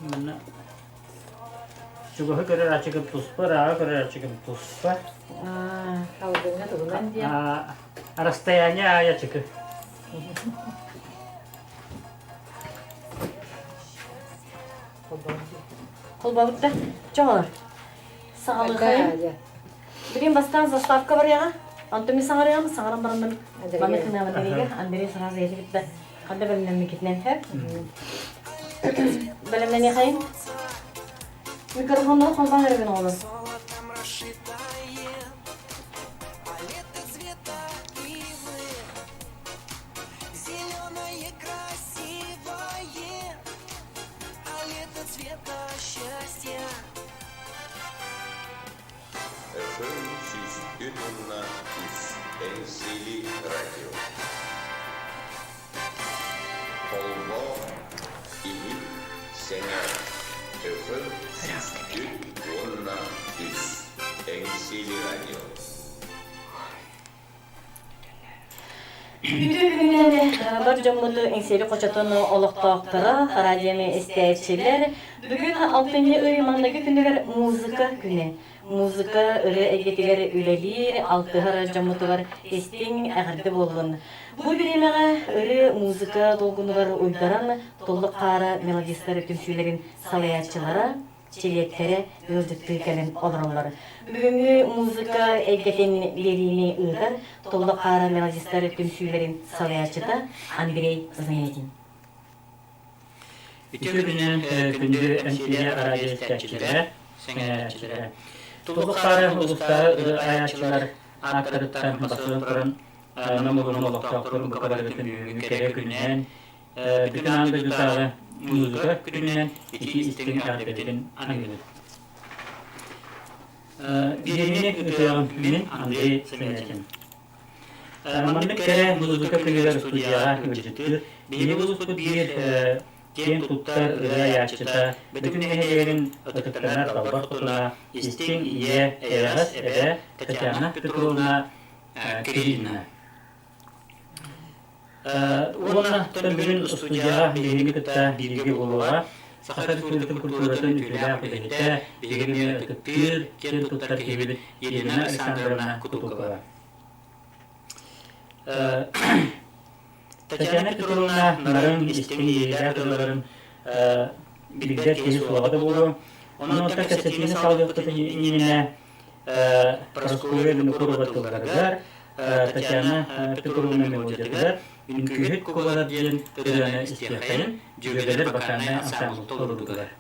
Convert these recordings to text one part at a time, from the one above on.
Манна чугаһы көрөр ачыгым туспа, ырааҕы көрөр ачыгым туспа. Салгыҥҥа тугунан диэн? Расстояние аайы ачыкы. Холбообут да? Чоҕолор. Саҕалыахайын. Билигин бастаан заставка барыаҕа. Онтон мин саҥарыам, саҥаран баран манна кынаабын Андрейга. Андрей сразу эти кытта ханна бэлэмнэммикитинэн һэ. Бэлэмнэниэхэйин. Микрофоннору холбоон эрэбин оҕолор. FM 103 Эҥсиэли радио. Холбоо, иһит, сэҥээр. FM 103 Эҥсиэли радио. Үтүө күнүнэн бар дьоммуту Эҥсиэли хочотун олохтоохторо, радионы истээччилэр, бүгүн алтынньы ый маҥнайгы күнүгэр музыка күнэ. Музыка ырыа эйгэтигэр үлэлиир, алтыһар дьоммутугар истиҥ эҕэрдэ буоллун. Бу бириэмэҕэ ырыа музыка долгунугар уйдаран Туллук хаара мелодистар түмсүүлэрин салайааччылара чилиэттэрэ ыалдьыттыы кэлэн олороллор. Бүгүҥҥү музыка эйгэтин биэриини ыытар Туллук хаара мелодистар түмсүүлэрин салайааччыта Андрей Замятин. Үтүө күнүнэн күндү МТВ радио истээччилэрэ, сэҥээрээччилэрэ. Туллук хаара улуустааҕы ырыа айааччылар ааттарыттан басылан туран Нам улууһун олохтоохторун бука барыгытын бүгүҥҥү кэрэ күнүнэн бүтүн аан дойдутааҕы музыка күнүнэн итии истиҥ эҕэрдэбитин аныыбыт. Биэриини ыытыаҕым мин Андрей Сэмэнэтин. Маннык кэрэ музыка күнүгэр студияҕа ыалдьыттыыр биһиги улууспут биир киэн туттар ырыа айааччыта, бүтүн нэһилиэгин ытыктанар далбар хотуна, истиҥ ийэ, эйэҕэс эбэ Татьяна Петровна Кириллина. Уонна бүгүн студияҕа биһигини кытта бииргэ буолуоҕа Саха Республикатын культуратын үтүөлээх үлэһитэ, биһигини ытыктыыр, киэн туттар киһибит Елена Александровна Кутукова. Татьяна Петровна нарын истиҥ иэйиилээх ырыаларын билбэт киһи суоҕа да буолуо. Онон кэпсэтиини салгыахпыт иннинэ Прасковья Винокурова тылларыгар, Татьяна Петровна мелодиятыгар «Үҥкүүһүт кубалар» диэн ырыаны истиэххэйин, дьүөгэлэр вокальнай ансамбль толордулар.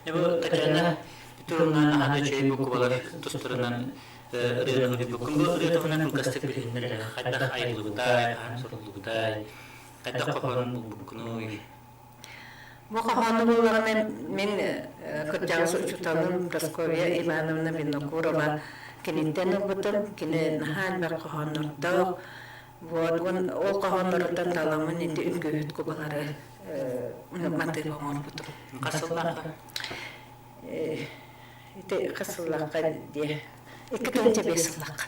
Бу Татьяна Петровна наһаа да үчүгэй буквалар тустарынан ырыаны суруйбуккун. Бу ырыа туһунан кылгастык билиһиннэр хайдах айыллыбытай, хаһан суруллубутай, хайдах хоһоон булбуккунуй? Бу хоһоону буоллаҕына мин кырдьаҕас учууталым Прасковья Ивановна Винокурова киниттэн ылбытым. Кини наһаа элбэх хоһооннордоох. Вот, ол хоһоонноруттан таламмын ити үҥкүүһүт кубалары матыып оҥорбутум. Хас сыллаахха? Ити хас сыллаахха диэ? 2005 сыллаахха.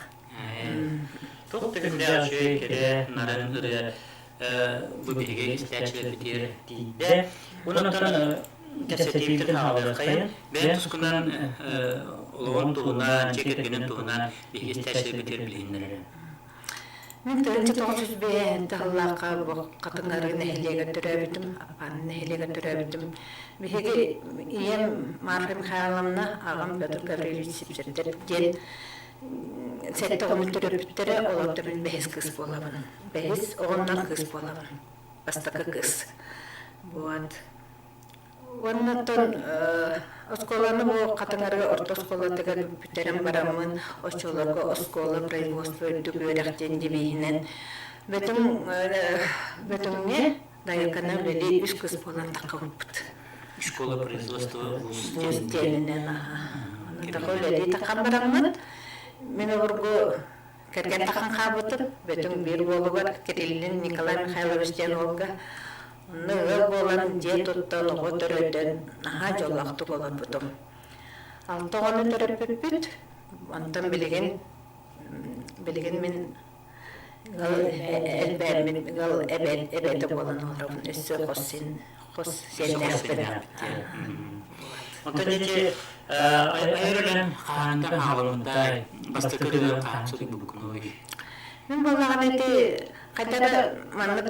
Туох да күндээх үчүгэй кэрэ нарын ырыа бу биһиги истээччилэрбитигэр тиийдэ. Онон кэпсэтиибитин хаалыаххайын. Бэйэм тускунан олоҕун туһунан, дьиэ кэргэнин туһунан биһиги истээччилэрбитигэр билиһиннэрэрим. Мин 1905 сыллаахха бу Хатыҥ Арыы нэһилиэгэр төрөөбүтүм, Аппааны нэһилиэгэр төрөөбүтүм. Биһиги ийэм Марфа Михайловна, аҕам Петр Гаврильевич Сипсердер диэн сэттэ оҕону төрөппүттэрэ, олортон мин бэһис кыыс буолабын. Бэһис оҕоннор кыыс буолабын. Бастакы кыыс. Вот. Уонна оттон оскуоланы бу Хатыҥарга орто оскуолатыгар бүтэрэн бараммын, оччолорго оскуола производство үрдүк үөрэх диэн девиһинэн Бөтүҥ Бөтүҥҥэ Дайыкана үлэлии үс кыс буолан таххыбыппыт. Школа производства вуз диэнинэн аха. Онон үлэлии таххан бараммыт, мин обургу кэргэн тахан хаалбытым. Бөтүҥ биир уолугар Кириллин Николай Михайлович диэн уолга Онно ыал буолан, дьиэ туттан, оҕо төрөтөн, наһаа дьоллоохтук олорбутум. Алта оҕону төрөппүппүт. Онтон билигин билигин мин ыал элбээммин, ыал эбэтэ буолан олоробун. Өссө хос син хос сиэннээхпин. Онтон ити айар үлэм хаһаантан хаалыммытай, бастакы ырыам хаһан суруйбуккунуй? Мин буоллаҕына ити хайда да маннык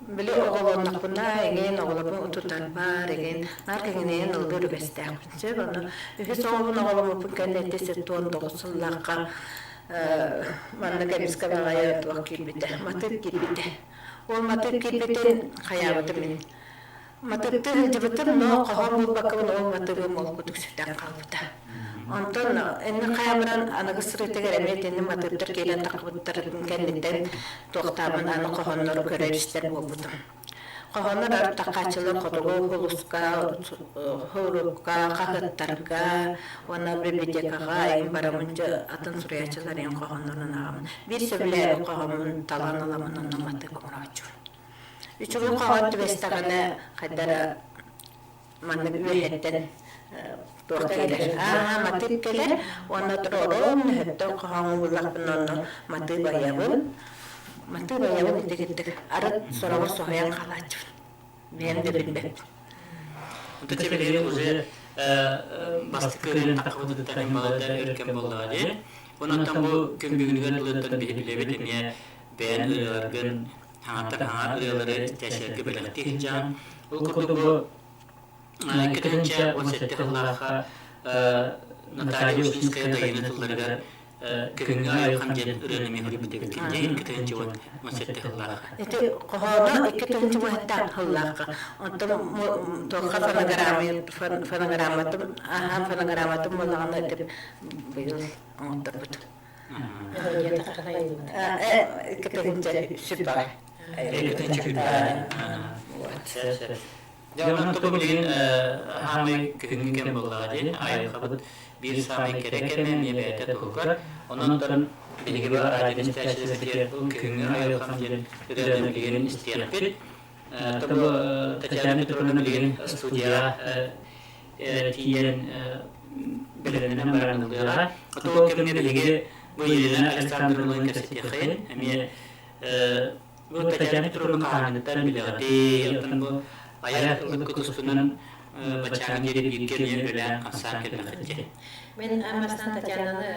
Били оҕолоннохпуна эҥин оҕолорбун утутарбар эҥин наар кэҥинэйэн ыллыыр үгэстээхпин сөп ону үһүс оҕобун оҕоломмуппун кэннэ ити 79 сыллаахха маннык эмискэ баҕайы туох киирбитэ матыып киирбитэ ол матыып киирбитин хайаабытым мин матыыптыы сылдьыбытым но хоһоон булбаккабын ол матыыбым ол курдук сүтэн хаалбыта онтон инни хайабынан аныгы сырыытыгар эмиэ итинни матыыптар киирэн таххыбыттарын кэнниттэн Туохтаабын аны хоһооннору көрөр-истэр буолбутум. Хоһооннор артахааччылар хотугу улууска, сурукка, хаһыаттарга уонна библиотекаҕа айым барабын дьэ атын суруйааччылар ийэм хоһооннорун ааҕабын. Биир сөбүлээбит хоһооммун талан ыламмын онно матык оҥорооччубун. Үчүгэй хоһоон түбэстэҕинэ хайдара маннык үөһэттэн туох кэлэр аа матыып кэлэр уонна туруорун өһөттөн хоһооҥҥо буллахпын онно матыып айабын матыып айабын итигирдик арыт сороҕор соһуйан хаалааччыбын бэйэм да билбэппин Ытыча билигин уже бастакы ырыан таххыбытыттан балайда өр кэм буоллаҕа дии. Онон бу күн бүгүнүгэр дылыттан биһи билэбит эмиэ бэйэн ырыаларгын хаҥаттан хаҥа ырыалары истээччилэргэ бэлэхтии сылдьаҕын. Ол курдук бу 2017 сыллаахха Наталья Ушинская Дайыына тылларыгар Күһүҥҥү айылҕам диэн ырыаны эмиэ суруйбут эбиккин дии 2017 сыллаахха. Ити хоһооно 2017 сыллаахха. Онтон туохха фонограмма фонограмматым аһаан фонограмматым буоллаҕына ити быйыл оҥотторбут. Дьэ, онон тугу билигин хаамай күһүҥҥү кэм буоллаҕа дии, айылҕабыт биир саамай кэрэ кэмэ эмиэ бэйэтэ туһугар. Онон билигин радио истээччилэрбитигэр күһүҥҥү айылҕам диэн ырыаны билигин истиэхпит. Тобу Татьяна Петровна билигин студияҕа тиийэн бэлэмнэнэн баран ылыаҕа. Ол кэмҥэ биһиги бу Елена Александровналыын кэпсэтиэххэйин. Эмиэ бу Татьяна Петровна хаһааҥҥыттан билэҕитий, оттон бу айар ыллыккыт устунан баччааҥҥа диэри бииргэ эмиэ үлэлээн-хамсаан кэллэххит дии. Мин аан бастаан Татьянаны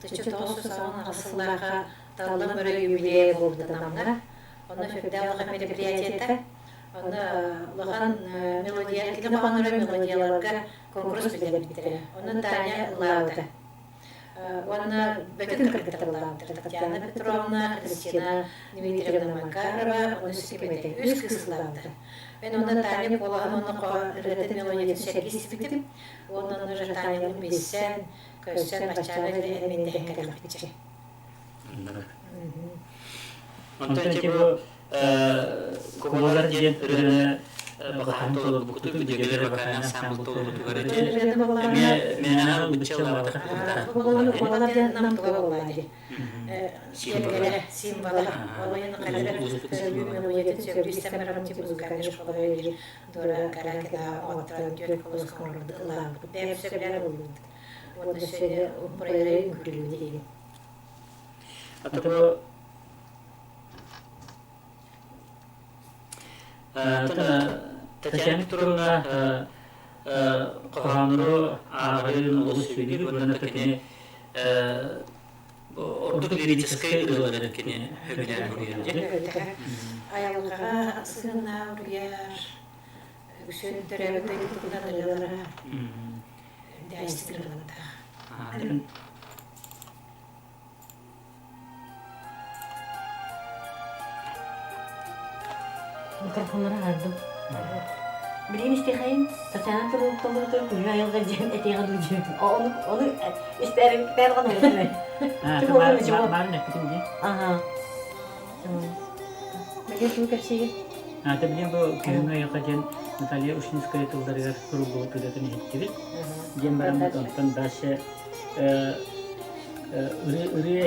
1998 сыллаахха Таллан Мөрө юбилейа буолбута Намҥа. Онно сүрдээх улахан мероприятиета. Онно улахан мелодия, кини хоһоонноро мелодияларга конкурс биллэрбиттэрэ. Онно Таня ыллаабыта. Уонна бөтүн кыргыттар ыллаабыттар Татьяна Петровна, Христина Дмитриевна Макарова, уонна Сикимэтэ үс кыыс ыллаабыттар. Мен онно Таня куолаһын уонна ырыатын мелодиятын сэргии истибитим. Уонна онно же Танялыын билсэн, көрсөн, баччаана мин дэһэн кэлэхпитчи. Онтон ити бу Кубалар диэн ырыаны бакаһын толорбуккутун Дьөгүөр вокальный ансамбль толорбутугар ити эмиэ мээнэ ылбычча ылаабатах Кубалар кубалар диэн нам туга буолла дии. Сиэргэлэ, символа, олойун халара мелодиятын сөбүлүү истэн баран музыкальный школа Дора Каракина оҕоттон түөрт колоска ылаабыт. Бэйэм сөбүлээн ыллыбыт. Уонна сөбүлэ проект үҥкүүлүүбүт диигин. Ата бу Татьяна Петровна хоһооннору ааҕарын олус сөбүлүүр уонна кини ордук лирическэй ырыалары кини сөбүлээн суруйар. Айылҕаҕа сыһыаннаах уруйар, үксүн төрөөбүт дойдутунан ырыалара дээстик ырыалардаах. Микрофоннары аһардым. Билигин истиэхэйин Татьяна толорутугар күнү айылҕа диэн этиэҕэ дуу диэн. Ону ону истээрим бэрҕан олордум. Баарын эппитим дии. Аха. Билигин тугу кэпсиигин? Ата билигин бу күһүҥҥү айылҕа диэн Наталья Ушинская тылларыгар суруллубут ырыатын иһиттибит. Диэн бараммыт онтон дальше ырыа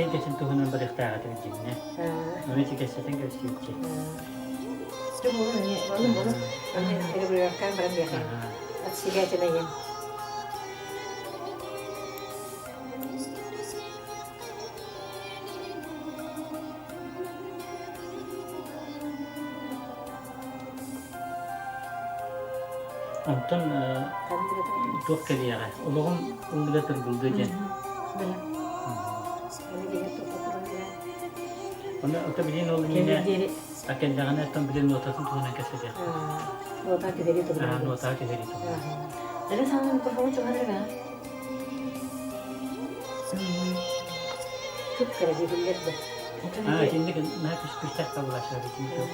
эйгэтин туһунан барыахтаах этибит дьиҥнэ. Ону ити кэпсэтэн кэпсиирчи. Регулировкаан баран диэхэ. От себя тэнэйин. Онтон туох кэлиэҕэ? Олоҕум ыллыга тыргылга диэн. Оны ото билин ол иннинэ акеллэҕинэ оттон билин нотатын туһунан кэпсэтиэх. Нота түһэри туһунан. Нота түһэри туһунан. Эле саҥа микрофону чугаһар Тут кыра биллэр да. А, итинник наһаа түспүтэх табылааччылар итинник.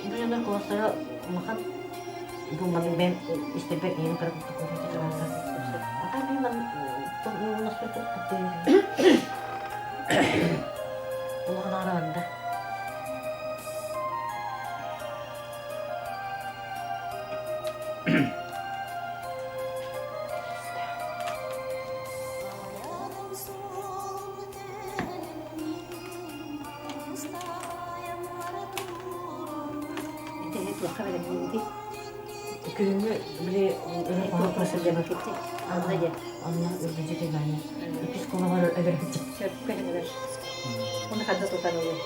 Бу дьоннор куоластара улахан бу маннык бэйэм истэрбэр ийэм кыра курдук куоластара А так мен улахан аранда. Ити туохха бэлэмниибитий? Күһүҥҥү били Туохха сылдьабыппыт Анна диэн. Анна үрдүчү тыганя. Иккис кулаҕар өлөрбүт. Сөпкө өлөр. Оны ханна тутан ылыы?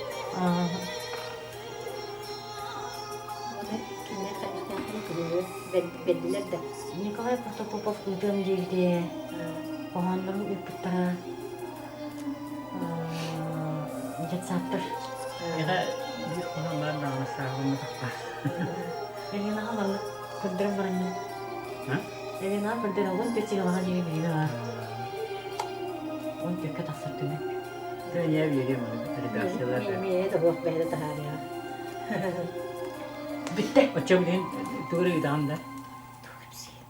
Оны кинилэр хайдахтаахтарын күһүҥҥү бэрдилэр да. Николай Протопопов ыытыам диэбитэ. Хоһооннорун ыыппыттара. Детсадтар. Миэхэ биир хоһоон баар даҕаны сааһыламматахтаах. Еленаҕа маннык көрдөрөн бараннын. Еленаҕа көрдөрөн 14 сыалаҕа диэри бириэмэ баар. 14-кэ тахсар түмүк. Дьэ, биэриэм оны редакциялар. Миэнэ да суох бэйэтэ таһаарыаҕа. Бүттэ. Оччо билигин тугу эрэ ыытаҕын да? Тугу кэпсиир?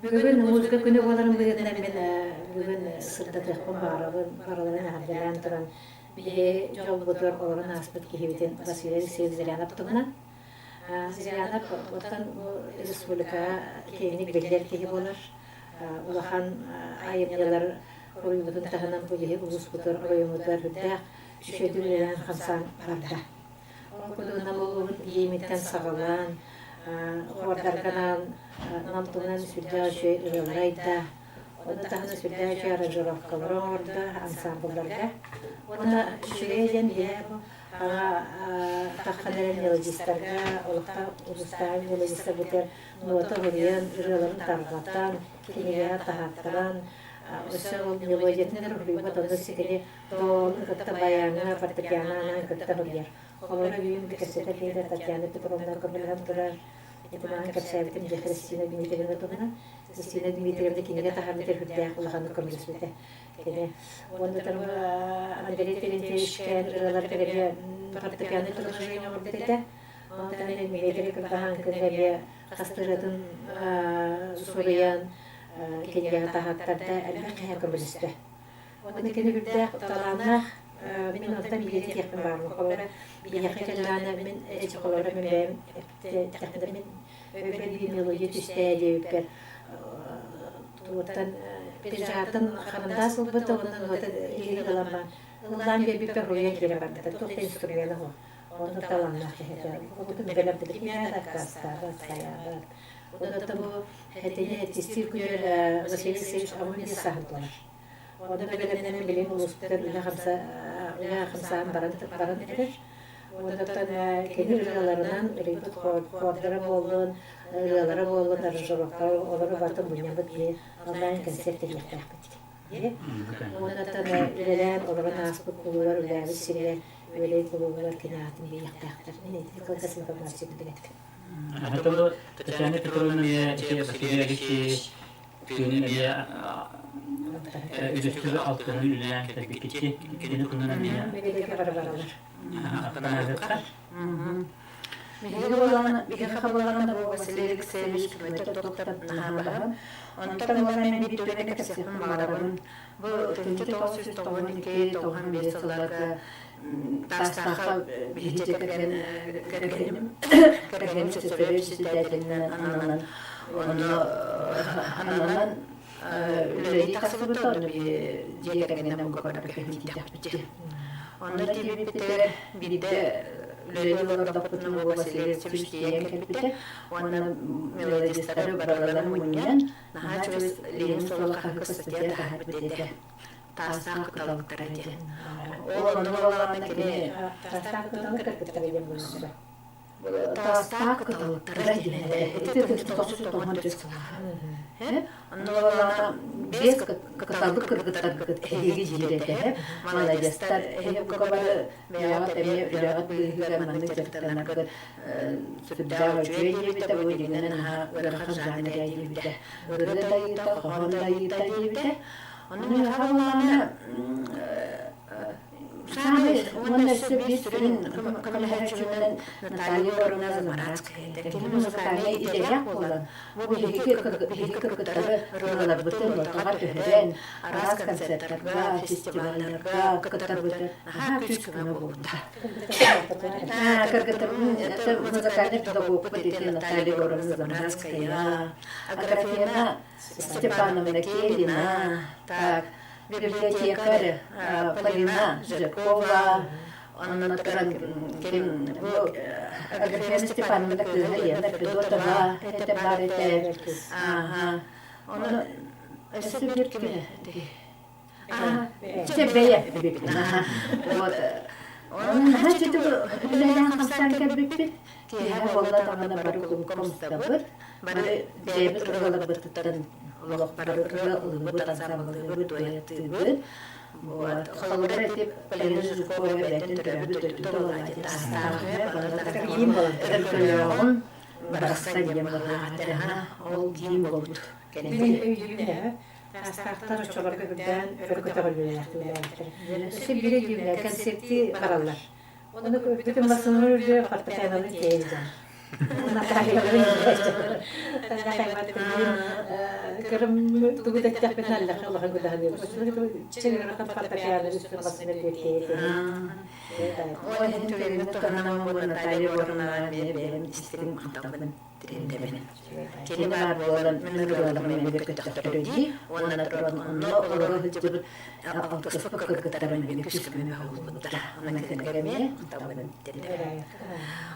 Бүгүн музыка күнэ буоларын быһыытынан мин бүгүн сырдатыахпын баҕарабын, барыларын эҕэрдэлээн туран биһи дьолбутугар олорон ааспыт киһибитин Василий Алексеевич Зырянов туһунан. Зырянов оттон бу республикаҕа киэҥник биллэр киһи буолар. Улахан айымньылар хоруйбутун таһынан бу киһи улууспутугар, оройуоммутугар үрдээх үчүгэйдик үлэлээн хамсаан барда. Ол курдук Нам улууһун иимиттэн саҕалаан, хуордарга анаан Нам туһунан сүрдээх үчүгэй ырыалары айда. Ону таһынан сүрдээх үчүгэй аранжировкалары оҥордо ансамблларга. Уонна үчүгэй диэн ийэ аҕа таххан эрэр мелодистарга, олохтоох улуустааҕы мелодистар бытыгар нота суруйан, ырыаларын тарҕатан, кинигэҕэ таһааттаран, өссө ол мелодиятын эрэ суруйбат, онно сикини тоҕоҕун кытта баяҥҥа, фортепиано анаан кытта суруйар. Холобура бүгүн кэпсэтэр киһитэ Татьяна Петровна көмөлөһөн турар. Ити маҥан кэпсээбитим дьэ Христина Дмитриевна туһунан. Христина Дмитриевна кинигэ таһаарбыта сүрдээх улаханнык көмөлөспүтэ. Кини уонна Андрей Терентьевичкээн ырыалар кэлэбиэ фортепиано приложение оҥорбут этэ. Онтон Дмитрий Кырбаһааҥкын эмиэ хас ырыатын суруйан кинигэҕэ таһааттарда элбэх киһи көмөлөстө. Уонна кини үрдээх талааннаах мин онтон биири этиэхпин баарым. Холобура, биһиэхэ кэллэҕинэ мин эчи холобура мин бэйэм эттэхпинэ мин өйбөр биир мелодия түстээ диэбиппэр туоттан пиджактан харандаас ылбыта уонна нота илиини ылан баран ыллаан биэрбиппэр руйан киирэ барбыта туох да инструмена суох онно талааннаах киһи этэ онтун бэлэм кимиэхэ да аккаастаабат хайаабат онон бу этини этистиир күнүгэр Василий Алексеевич Амунин сааһын туолар Онно бэлэмнэнэн билигин улууспутугар үлэ хамсаан баран баран эрэр. Онтон кини ырыаларынан ырыйбыт хордара буоллун, ырыалара буоллун, аранжировкалар олору барытын мунньаммыт киһи онлайн-концерт тэрийиэхтээхпит. Онтон үлэлээн олорон ааспыт кулуулар үлээбит сиригэр үлэлээн кулуулар кини аатын биэриэхтээхтэр. Мин ити кылгас информация билэбин. Хатылы Татьяна Петровна Василий Алексеевич Түүн эмиэ үгүстүк алтыһан үлэлээн кэлбиккити кини туһунан эмиэ ахтан Биһиги буоллаҕына, биһиэхэ буоллаҕына бу Василий Алексеевич көмөтө туохтан наһаа баһаам. Онтон буолан мин биир түгэни кэпсиэхпин баҕарабын. Бу 1992-95 сылларга Таастаахха биһиги дьиэ кэргэн кэргэним кэргэним Сөтөлөй председателинэн ананан онно ананан үлэлии тахсыбыта онно дьиэ кэргэнинэн бука көһөн тиийдэхпит Онно тиийбиппитигэр биирдэ үлэлии олордохпутуна бу Василий Алексеевич тиийэн кэлбитэ уонна мелодистары барыларын мунньан наһаа үчүгэй Ленин суола хаһыакка статья таһаарбыт этэ таастаах кыталыктара диэн. Ол онно буоллаҕына кини Таастаах кыталык кыргыттара диэн буолуохтара. Таастаах кыталыктара диэн ити 1994 сыллааҕы. Онно буоллаҕына биэс кыталык кыргыттаргыт эһиги диир этэ маладьыастар эһиги бука бары бэйэҕит эмиэ үлэҕит быыһыгар маннык дьарыктанаргыт сүрдээх үчүгэй диэбитэ бу дьиҥинэн наһаа ыарахан жанр диэбитэ ырыа да ыйыта хоһоон да ыйыта диэбитэ Онон миэхэ буоллаҕына саамай уонна өссө биир сүрүн көмөлөһөөччүнэн Наталья Егоровна Замаратская этэ. Кини музыкальнай идэлээх буолан, бу биһиги биһиги кыргыттары ырыаларбытын нотаҕа түһэрэн, араас концертарга, фестивалларга кыттарбытын наһаа күүс-көмө буолбута. Кыргыттарбын это музыкальный педагогпут ити Наталья Егоровна Замаратская, Аграфена Степановна Келина, так, библиотекарь Полина Жиркова, онно туран ким бу Аграфена Степановна кыыһа Лена Федотова этэ баар этэ. Ааха. Ону өссө биир ким Чэ бэйэ эбиппин. Вот. Онон наһаа чөтүк үлэлээн хамсаан кэлбиппит. Киэһэ буолла даҕаны бары кулуупка мустабыт. Бары бэйэбит ырыаларбытыттан олох бары ырыа ыллыыбыт, ансаамбыллыыбыт, дуэттыыбыт. Вот. Холобура ити Полина Жиркова бэйэтин төрөөбүт дойдута буолааччы Таастаах Өркөлөөҕүм барахсан диэн буоллаҕа ол гимн буолбут. Мин өйдүүбүн Таастаахтар оччолорго үрдээн өрө көтөҕүллүүлээхтэр. Өссө биирэ дьүүлэ концерти бараллар. Ону бүтүн массыыналар үрдүгэр фортепианоларын тиэйэллэр. Натальяларын Кырым тугу да эттэхпинэ аллаха улахан гудаһалыыр. Чыгырахын фортепиано үстүн массыына тиэйэллэр. Ол иһин түгэнин туһанан бу Наталья Егоровнаҕа бэйэм истиҥ махталбын тириэрдэбин. Кини баар буолан мин ырыаларым эмиэ көттөхтөрө дии уонна туран онно олоро сылдьыбыт алтыспыт кыргыттарым эмиэ күүс-көмө буолбуттара. Онон кинилэргэ эмиэ махталбын тириэрдэбин.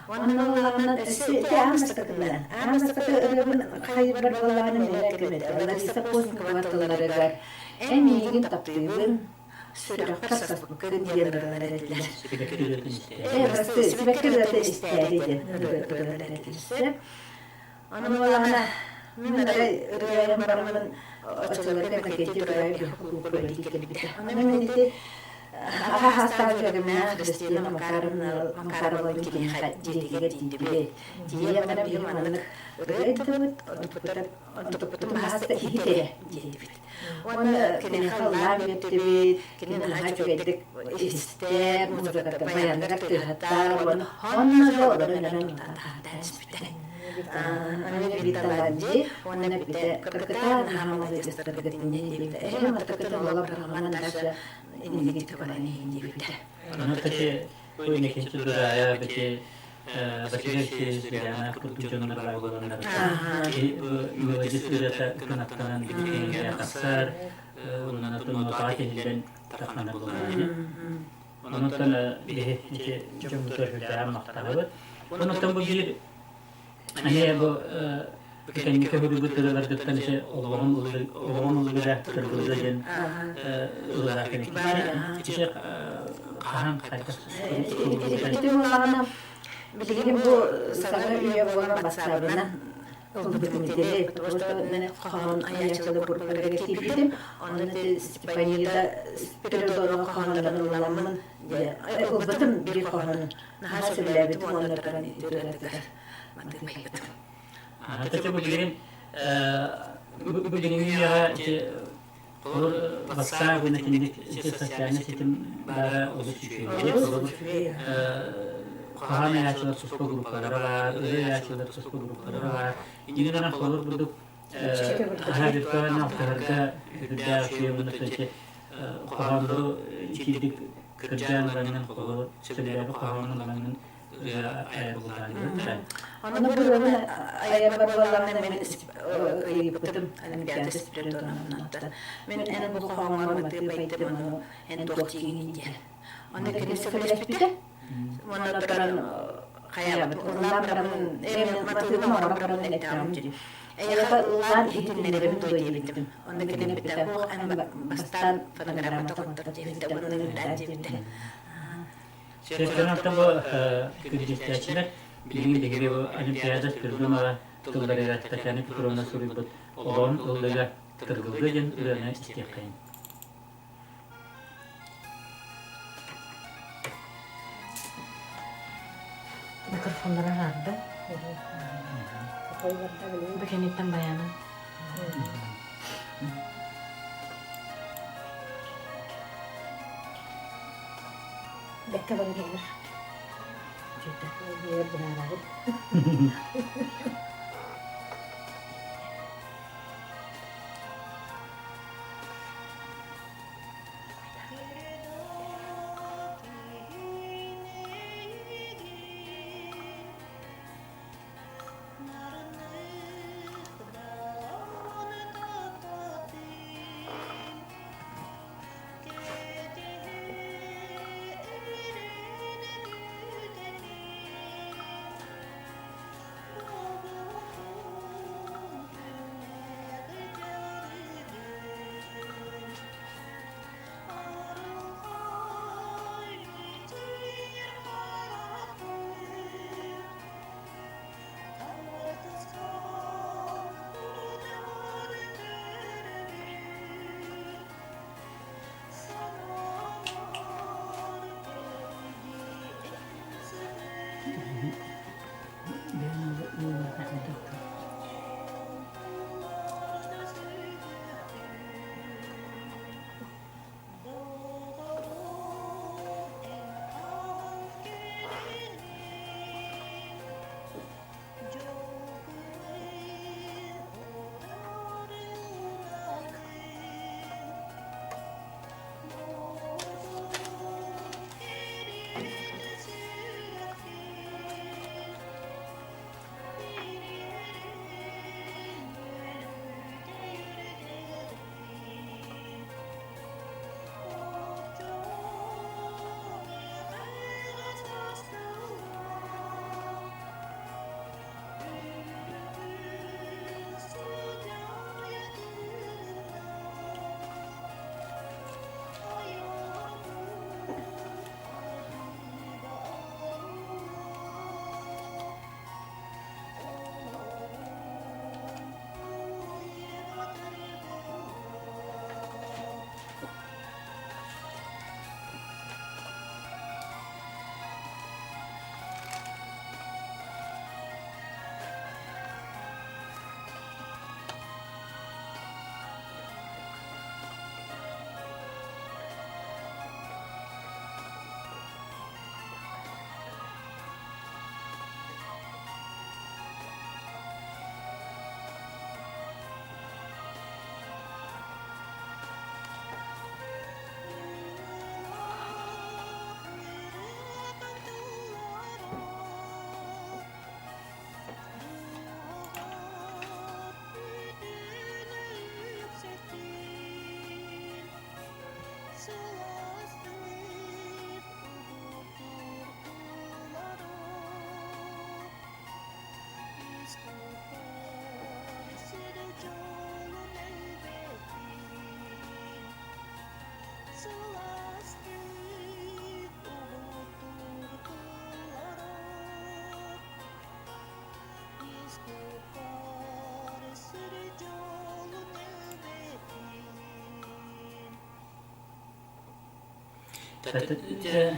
Уонна буоллаҕына өссө ити аан бастакыннан аан бастакы ырыабын хайырбар буоллаҕына миэнэ көмөтө Лариса Постникова тылларыгар «Эн миигин таптыыбын, сүрэхпэр саспыккын» диэн ырыалар этилэр. Ээ, прости, сибэкки ырыата истээри диэн ырыалар этилэр. Ону буоллаҕына мин арай ырыайым бараммын оччолорго Иннокентий Николаевич кулуупка үлэлии кэлбитэ. Ону мин ити Аҕа саастаах дьүөгэмнээх Христина Макаровна Макарова киниэхэ дьиэтигэр тиийдибит. Тиийэн баран биһи маннык ырыа ыйдыбыт, онтукпутун баһаста иһит эрэ диэтибит. Уонна киниэхэ ыллаан бүттүбүт, кини наһаа үчүгэйдик иһистэ, музыката баяныгар тыаһатта уонна онно да олорон эрэн таһаардаан испитэ. Аны Виталанди уонна бите кыргытаа наһаа маладьыастаргыт инньэ диэбитэ. Эһэм аттакытын ола бараман даже иннигит баран иһин диэбитэ. Аны таки инникинчи дурая бити Василий Северяна курдук дьоннор баар буоланнар мелодист ырыата кынаттанан билигин тахсар оннан нотаҕа тиһиллэн тахханар буоллаҕа. Онон биһи ити дьоммутугар сүрдээҕин махтанабыт. Онон бу биир эмиэ бу кэнники көрүүбүт ырыаларгыттан ити олоҕум олоҕум ыллыга тыргылла диэн ыллаах ити хаһан хайдах Ити буоллаҕына билигин бу саҥа үйэ буолан бассаабынан ылбытым итини, потому что мен хоһоон айааччылар группаларыгар киирбитим, онно ити Степанида Спиридонова хоһооннорун ылламмын ылбытым биир хоһоонун наһаа сөбүлээбитим уонна туран итиэрэтигэр матыыбайбытым. Ата билигин билигин үйэҕэ ити олор бассаап уонна кинилик социальнай ситим баара олус үчүгэй. Олор хаһан айааччылар туспа группалара баар, ырыа айааччылар туспа группалара баар. Инньэ гынан холобур курдук хаһаа виртуальнай алтыһарга үрдээх үчүгэй уонна хоһооннору итиирдик кырдьаан ылаҥҥын холобур сөбүлээбит хоһоонун ылаҥҥын Ону бу айарбар буоллаҕына мин ыйыппытым Олимпиада Спиридоновнаттан. Мин эн бу хоһооҥҥор матыып айдым, ону эн туох диигиний диэн. Ону кини сөбүлэспитэ. Уонна туран хайаабыт ыллаан бараммын, матыыбын оҥорон баран эттэҕим дии. Эйиэхэ ыллаан иһитиннэрэбин дуо диэбитим. Онно кини эппитэ, эн бастаан фонограммата оҥортор диэбитэ, уонна ыллаан диэбитэ. Сертонаттан бу күндүстээччилэр билигин биһиги бу Олимпиада Спиридонова тылларыгар Татьяна Петровна суруйбут «Олоҕун ыллыга тыргылга» диэн ырыаны истиэххэйин. Микрофоннара аһаарда. Бу кэнниттэн баянын. Бэккэ баран иһэр. Үөр быһаарабыт.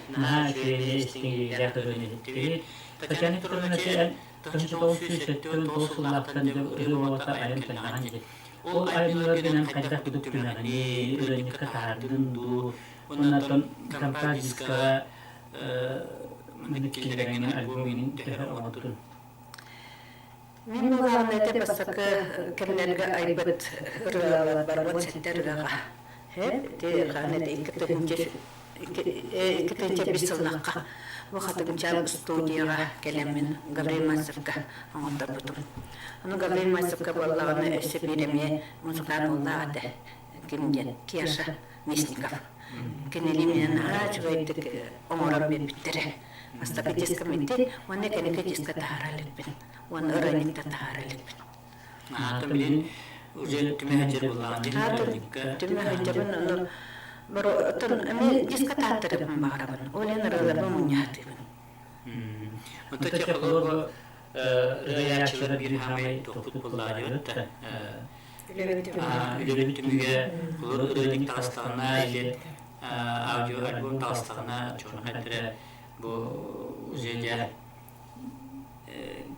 Наһаа үчүгэй истиҥ ырыаны иһиттибит. Татьяна Петровна 1979 сыллаахтан ырыа буолата айан кэллэҕин дии. Ол айымньыларгынан хайдах кудук түмэҕиний, ырыанньыкка таһаардын дуу, уонна компакт-дискаҕа маннык киллэрэҥҥин альбом иһин төһө оҥордун? Мин былаан этэ бастакы кэмнэргэ айбыт ырыаларбар уон сэттэ ырыаҕа. Ити хаһан этэ 2005 сыллаахха бу Хатыгынчаан студияҕа кэлэммин Гаврил Мальцевка оҥотторбутум. Ону Гаврил Мальцевка буоллаҕына өссө биир эмиэ музыкант уоллаах этэ. Ким диэн Кеша Мясников. Кинини мин наһаа үчүгэйдик оҥорон биэрбиттэрэ. Бастакы дискам ити уонна кэнники диска таһаара иликпин. Уонна ырыанньыкта таһаара иликпин. Аата билин уже түмэ сылдьар буоллаҕын дии ырыанньыкка. Түмэ сылдьабын ону оттон эмиэ диска тааттарыппын баҕарабын. Ол иһин ырыаларбын мунньаатыыбын. Онто те холобур ырыаяччылар биир хаамай тохпут буоллаҕа да үлэбит түмүгэ холобур ырыанньык таҕыстаҕына или аудио альбом таҕыстаҕына чуораха эттэрэ бу уже дьэ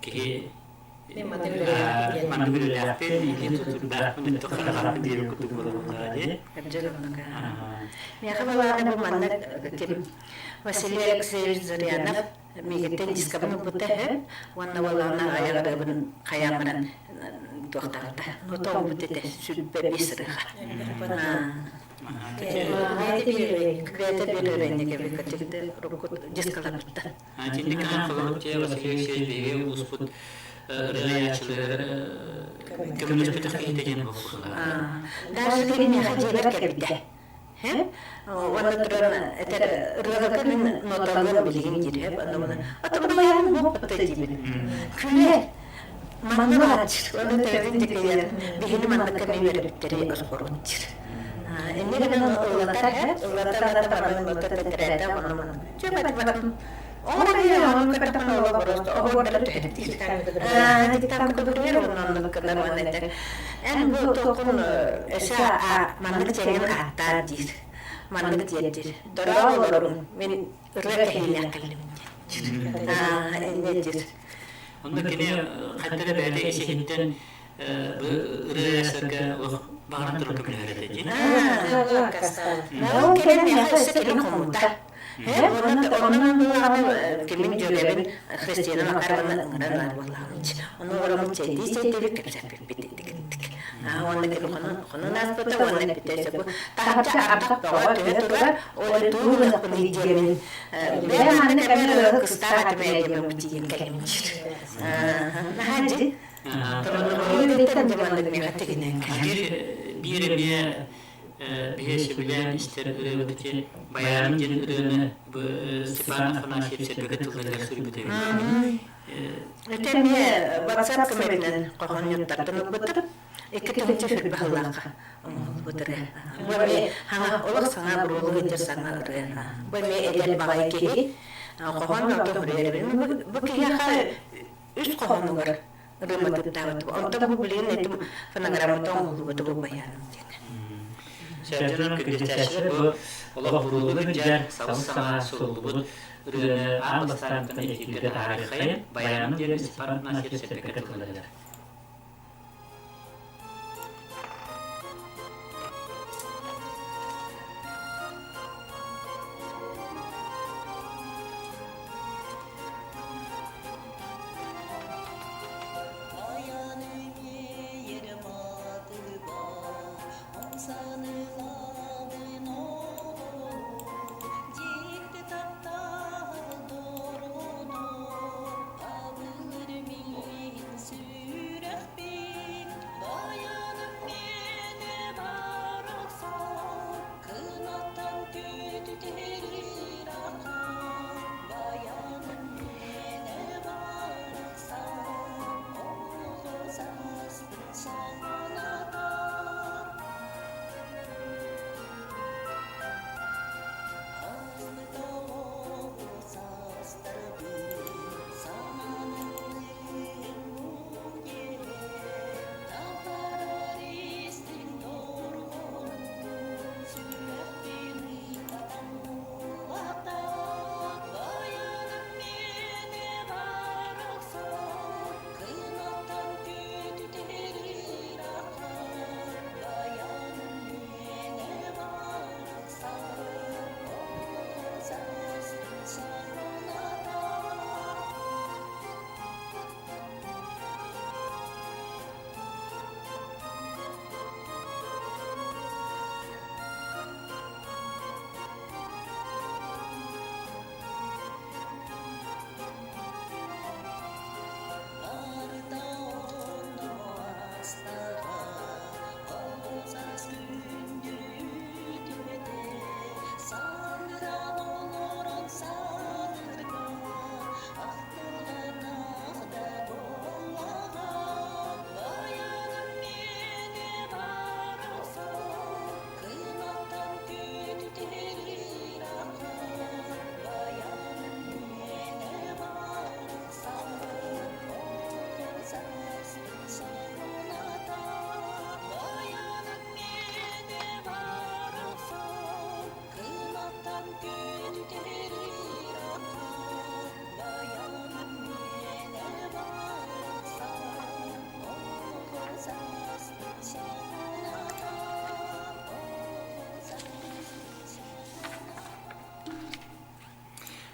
киһи маннык үлэлээхпин или тутурдаахпын тохтохараахпын диэбит курдук буолар дии. Миэхэ балаана бу маннык ким Василий Алексеевич Зырянов миигиттэн дискабын ылбыта үһү уонна уоллаҕына айар ырыабын хайаан баран туохтаабыта. Ну тоҕубут этэ 25 ырыаҕа. Бэйэтэ биир ырыанньык эбит дискаларбыттан. Итинник холобур Василий Алексеевич биһиги улууспут ырыаяччыларыгар көмөлөспөтөх киһитэ диэн буолбут. Даже миэхэ дьиэбэр кэлбитэ. Уонна туран этэр ырыаларга мин ноталыам билигин диир Отурбайаан буоппата диибин. Күлэр манна баачыр уонна төбүн дикийэн биһини манныкка мен үөрэппиттэри оргорун диир. Инне гынан ыллатар ыллатар табанын нота тэтэрээтэ онно манна. Чөпөт батын Эн бу туоххун өсө маннык дьиэҥин ааттаа диир. Маннык диэн диир. Дороо олорун мин ырыа кэһиилээх кэллим диэн. Инньэ диир. Онно кини хайда эрэ бэйэтэ ис-иһиттэн ырыа сэргэ баҕаран туран көмөлөһөр этэ дии. Ол кэлэн миэхэ өссө кини хоммута. Онон буолаҕына кимин дьүөгэбин Христина Макаровна ыҥыран ылар буоллаҕым. Ону ороммут чэйдии чэйдиибит кэпсэппиппит итигиттик. Уонна кини хонун ааспыта уонна эппитэ бу таһырдьа ардах бөҕө түһэ турар, ол туу гыныахпын диэмин бэйэм маннык эмиэ ыаһы кыстаах этим ээ диэмин тиийэн кэлим диир. Наһаа дьи. Биир эмиэ биһи сөбүлээн истэр ырыабыт ити Байаанын диэн ырыаны Степан Афанасьев сэргэгэ тылларыгар суруйбут эбит. Это эмиэ WhatsApp көмөтүнэн хоһоонньуттартан ылбытым. 2 тыһыынча сыллаахха оҥоһуллубут ырыа. Бу эмиэ хаҥа олох саҥа буруолу сылдьар саҥа ырыа. Бу эмиэ эдэр баҕайы киһи хоһоон бөҕөтө суруйар эбит. Бу киһиэхэ үс хоһоонугар ырыаммытыттаабыт. Онтон бу билигин этим фонограммата оҥоһуллубута бу байааным диэн. Сэрдьон күндүстээччилэр бу олох буруолу сылдьар сабыс-саҥа суруллубут ырыаны аан бастаантан эфиргэ таһаарыаххайын байааным диэн Степан Афанасьев сэргэкэ тылларыгар.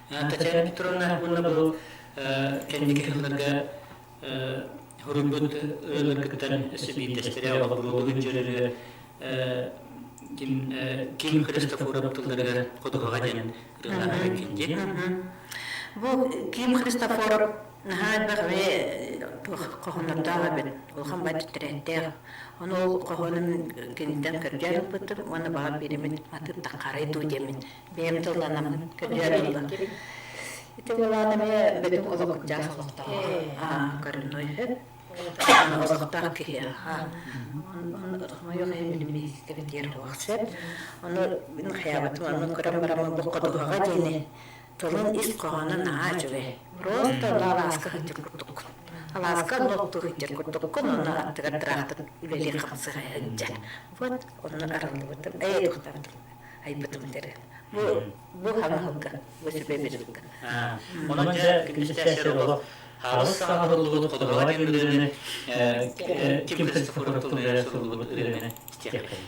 Татьяна Петровна уонна бу кэнники сылларга хоруйбут ырыаларгыттан өссө биирдэстэрэ оҕолорбутун дьөрөрү ким Ким Христофоров тылларыгар ходуһаҕа диэн ырыалаах эбиккин Бу Ким Христофоров наһаа элбэх эмиэ хоһооннордоох эбит, улахан бай тэтэрэттээх. Ону ол хоһоонун киниттэн көрдөөн ылбытым уонна баҕар биэримин матыып таххарай дуу диэммин бэйэм тылланаммын көрдөөн ылла. Ити буолаан эмиэ бөтүҥ олох олохтоох коренной олохтоох киһи хомойуох иһин билиммиһиккэбин диэр суох сөп. Ону мин хайаабытым ону көрөн бараммын бу ходуһаҕа диэни тылын ис хоһооно наһаа үчүгэй. Просто алааска сылдьар курдуккун. Алааска онно сылдьар курдуккун, онно аттыгар тыраахтар үлэлии хамсыы сылдьар. Вот онно арыллыбытым, эй тохтообутум, айбытым дэрэ. Бу бу хаҥаһылга, бу сүбэ бирилгэ. Онон дьэ күндүстээх олох хаалыс саҥа суруллубут ходуһаҕа диэн ырыаны Ким Христофоров тылыгар суруллубут ырыаны истиэххэйин.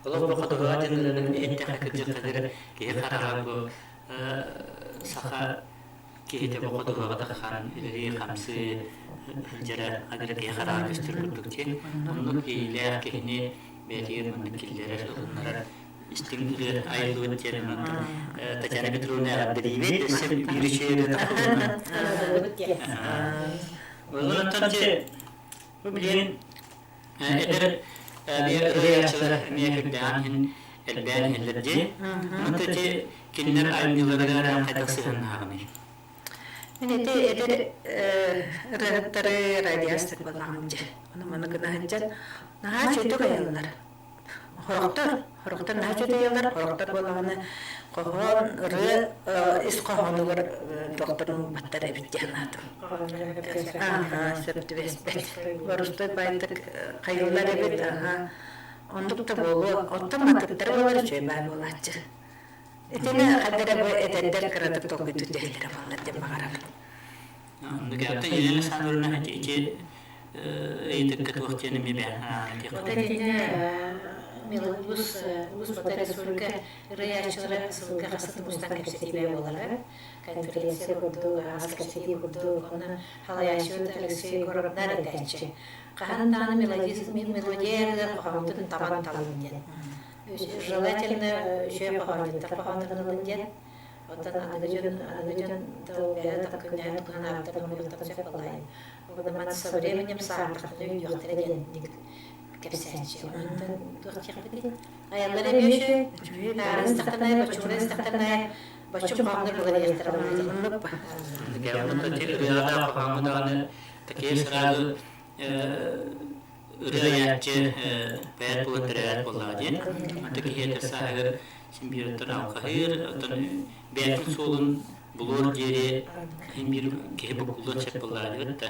Олох бу хотугуга дьылларын иһиттэххэ кырдьыктатыгар киһи хараҕа бу саха киһитэ бу хотугуга да хаан үлэлии-хамсыы. сылдьара хадара киһи хараҕа көстөр курдук дии. Оннук иилээх киһини бэйэтигэр маннык киллэрэр, ылыннарар истиҥ ырыа айыллыбыт диэн Татьяна Петровна эҕэрдэлиибит. Өссө биир үчүгэй ырыа тахсыбытынан. Онтон бу билигин эдэр ырыааччылар эмиэ үрдээн иһин элбээн иһэллэр дии. Онон ити кинилэр айымньыларыгар хайдах сыһыаннаһаҕыный? Мин ити эдэр ырыаһыттары радиастар буоллаҕым дьэ. Ону маны гына сылдьан наһаа үчүгэй айаллар. Хорохтор, хорохтор наһаа үчүгэй айаллар, хорохтор буоллаҕына хоһоон, ырыа ис хоһоонугар докторун ылбаттар эбит диэн аатым. Аха, сөп түбэспэт. Борустой баайдык хайыллар эбит, аха. Оннук да буолуо. Оттон матыттара буолар үчүгэй баай буолааччы. Итини хадара бу эдэрдэр кыратык толкуйдуу түһэллэрэ буоллар диэн баҕарабын. Оннук Елена Александровна ити ыйытыкка туох диэн эмиэ Улус улус бата республика ырыааччылара сылга хасыт мустан кэпсэтиибэ буолара. Конференция курдук, араас кэпсэтии курдук, онно халайааччыбыт Алексей Егоровнар этээччи. Хаһан даҕаны мелодия хоһоонтун табан талын диэн. Желательно үчүгэй хоһоонньуттар хоһооннорун диэн. Оттон аныгы дьон аныгы дьон тыл бэйэ таккынньаһын туһанаабыттар оҥоруохтарын сөп буоллаайын. Ол со временем сааһырдахтарына өйдүөхтэрэ диэн кэпсээччи. Онтон туох диэхпитий? Айаллар эмиэ үчүгэй. Аарыстахтарына, бочугура истэхтэринэ, боччум хоһооннор буолан иһиэхтэрэ Оннук Ырыаҕа хоһооҥҥо даҕаны такие сразу ырыаайааччы поэт буолан төрөөбөт буоллаҕа диэн. Онто киһи сааһыгар симбиоттар алҕаһыыр, оттон бэйэтин суолун булуор диэри биир киһи буккуллуон сөп буоллаҕа диэбит да.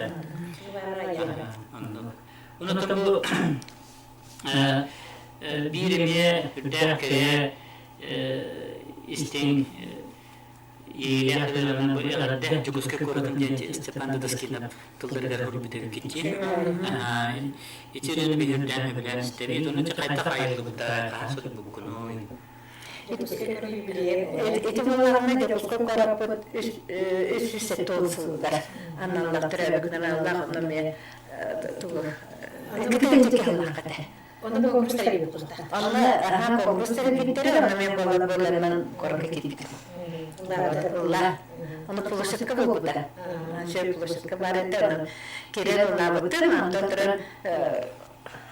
Оннук. Онтон бу биир эмиэ үрдээх кэрэ истиҥ Иилээх ырыанан бу эҕэрдэ Дьокуускай куоратын диэн Степан Дудоскинов тылларыгар суруйбут эбиккит. Ити ырыаны биһирдээн сөбүлээн истэбит. Ону хайдах айыллыбыта, хаһан суруйбуккунуй? Ити буоллаҕына Дьокуускай куораппыт 370 сылыгар аналлаах төрөөбүт аналлаах онно эмиэ тугу этэ. Онно конкурс тэрийбит Онно аха конкурс тэрийбиттэрэ, онно мен буолар буоларынан корокко киирбитим. Ылла. Ону площадка буолбута. Шөп площадка бар этэ, ону кирен ыллаабыттым, онтон туран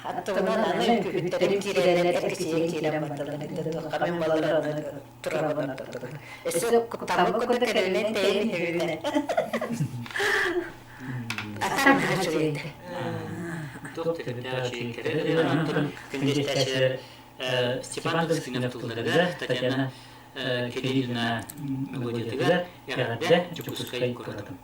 аттыбынан аны үҥкүүһүттэрим киирэннэр эркичийэн киирэн бардылар. Туохха мен буолар ону турабын ортотугар. Өссө куттаммыт курдук кэлинэн тэйэн иһэбин. Атан хачыйды. Туох күндүстээчилэр Степан Дудоскинов тылларыгар, Татьяна Кириллина мелодиятыгар эҕэрдэ Дьокуускай куоратын.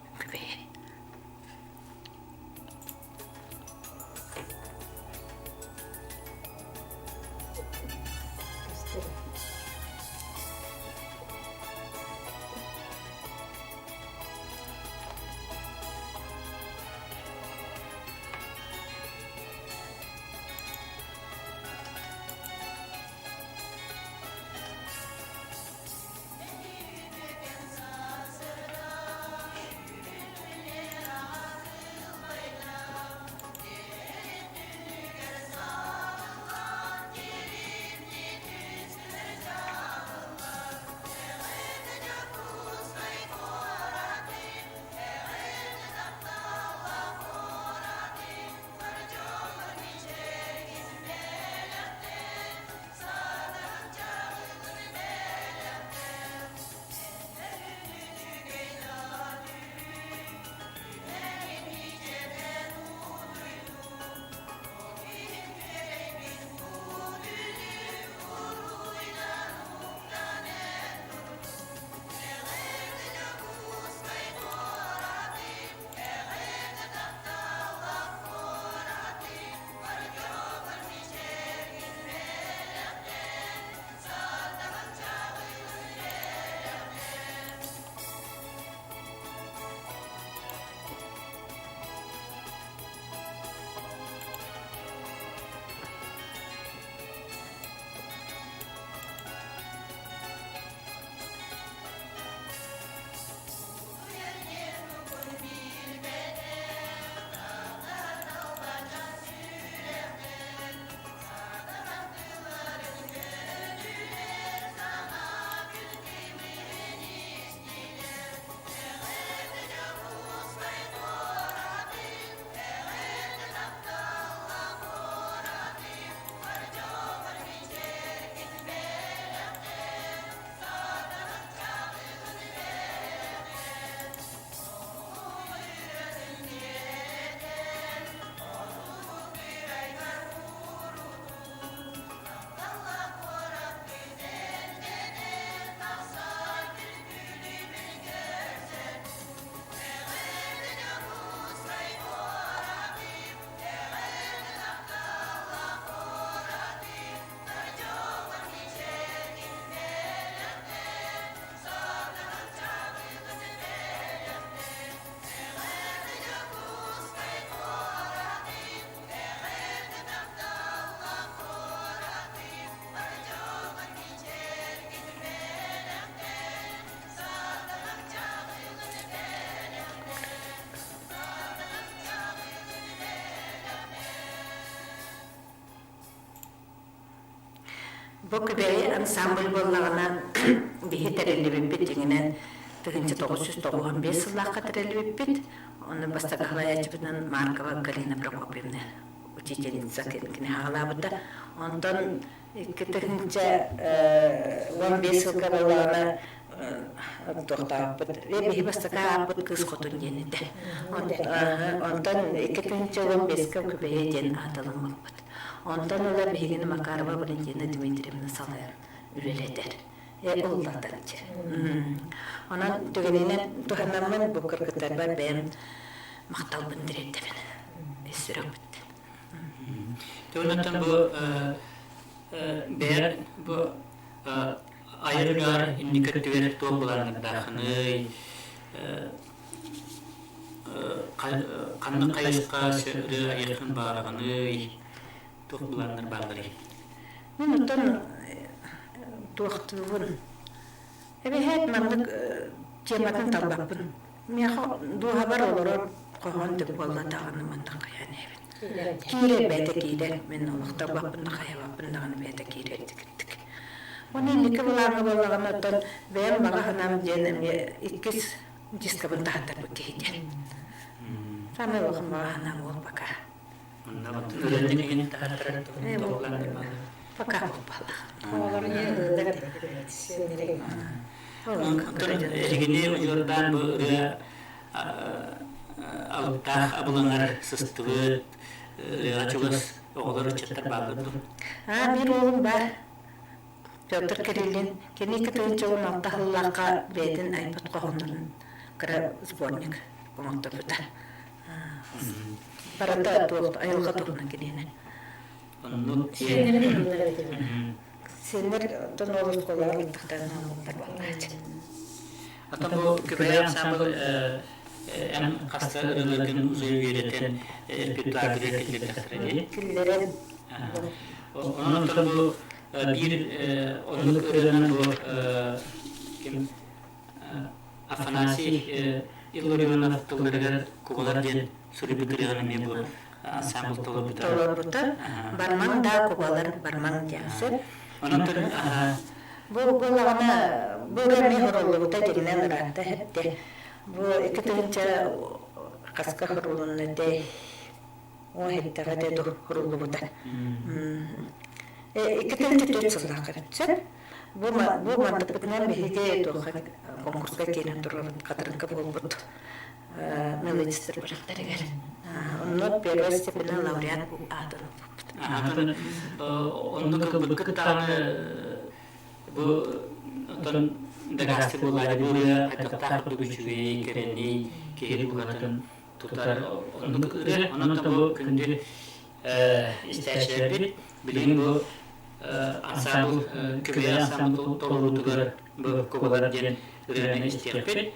Бу Күбэйи ансамбль буоллаҕына биһи тэриллибиппит дьиҥинэн 1995 сыллаахха тэриллибиппит. Онно бастакы салайааччыбытынан Маркова Галина Прокопьевна учительница кини хаалаабыта. Онтон 2015 сылга буоллаҕына туохтаабыппыт. Биһи бастакы ааппыт Кыыс Хотун диэн этэ. Онтон 2015-ка Күбэйэ диэн аатыламмыппыт. Онтон ыла биһигини Макарова Валентина Дмитриевна салайан үлэлэтэр. Ыллатарчы. Онон түгэнинэн туһанаммын бу кыргыттарбар бэйэм махталбын тириэрдэбин. Ис сүрэхпиттэн. Онтон бу бэйэр бу айар үлэҕэр инники өттүгэр туох былааннардаахыный? Ханнык хайысха ырыа айыаххын баҕараҕыный? Туох былааннар баалларый? Мин оттон туохтуубун. Эбэһээт маннык тематын талбаппын. Миэхэ дууһабар олорор хоһоон түк буолла даҕаны маннык хайаан иһэбин. Киирэр бэйэтэ киирэр. Мин олохтолбоппун да хайабаппын даҕаны бэйэтэ киирэр дикиттик. Уонна инники былааҥҥа буоллаҕына оттон бэйэм баҕа санаам диэн эмиэ иккис дискабын таһаттарбыт киһи диэн. Самый улахан баҕа санаам ол пока. Пока буолбаллах. Эһигини удьуордаан бу ырыа алыптаах абылаҥар сыстыбыт, ырыаҕа чугас оҕолор ыччаттар бааллар дуо? Аа, биир уолум баар. Петр Кириллин. Кини 2016 сыллаахха бэйэтин айбыт хоһооннорун кыра сборник оҥорторбута. Барыта туох айылҕа туһунан киниэнэ. Оннук Сиэннэр оттон ол оскуолаҕа ыттахтарына ылаллар буоллааччы. Оттон бу Күбэйэ ансамбль эн хаста ырыаларгын үөрэтэн репертуаргар киллэрдэхтэрэ дии? Киллэрэн. Онон оттон бу биир оннук ырыанан бу ким Афанасий Илларионов тылларыгар кубалар диэн суруйбут ырыаҕын эмиэ бу ансамбль толорбута. Толорбута. Бармаҥ да кубалар бармаҥ диэн сөп. Онон Бу буоллаҕына бу ырыа эмиэ хоруллубута дьиҥинэн ыраатта эһэттэ. Бу 2000 хаска хорулунна этэй о эттэҕэ да хоруллубута. 2004 сыллаахха сөп. Бу бу мантыкпытынан биһиги туохха конкурска киирэн турабыт хатырыкка буолбут мелодистар күрэхтэригэр. Онно первой степенный лауреат аатын ылбыппыт. Аатын оннук ылбыккыт даҕаны бу оттон дакаастык буолаары бу ырыа хайдахтаах курдук үчүгэй, кэрэний, киһи дууһатын тутар оннук ырыа. Онон бу күндү истээччилэрбит билигин бу ансаамбыл Күбэйэ ансаамбыл толоруутугар бу кубалар диэн ырыаны истиэхпит.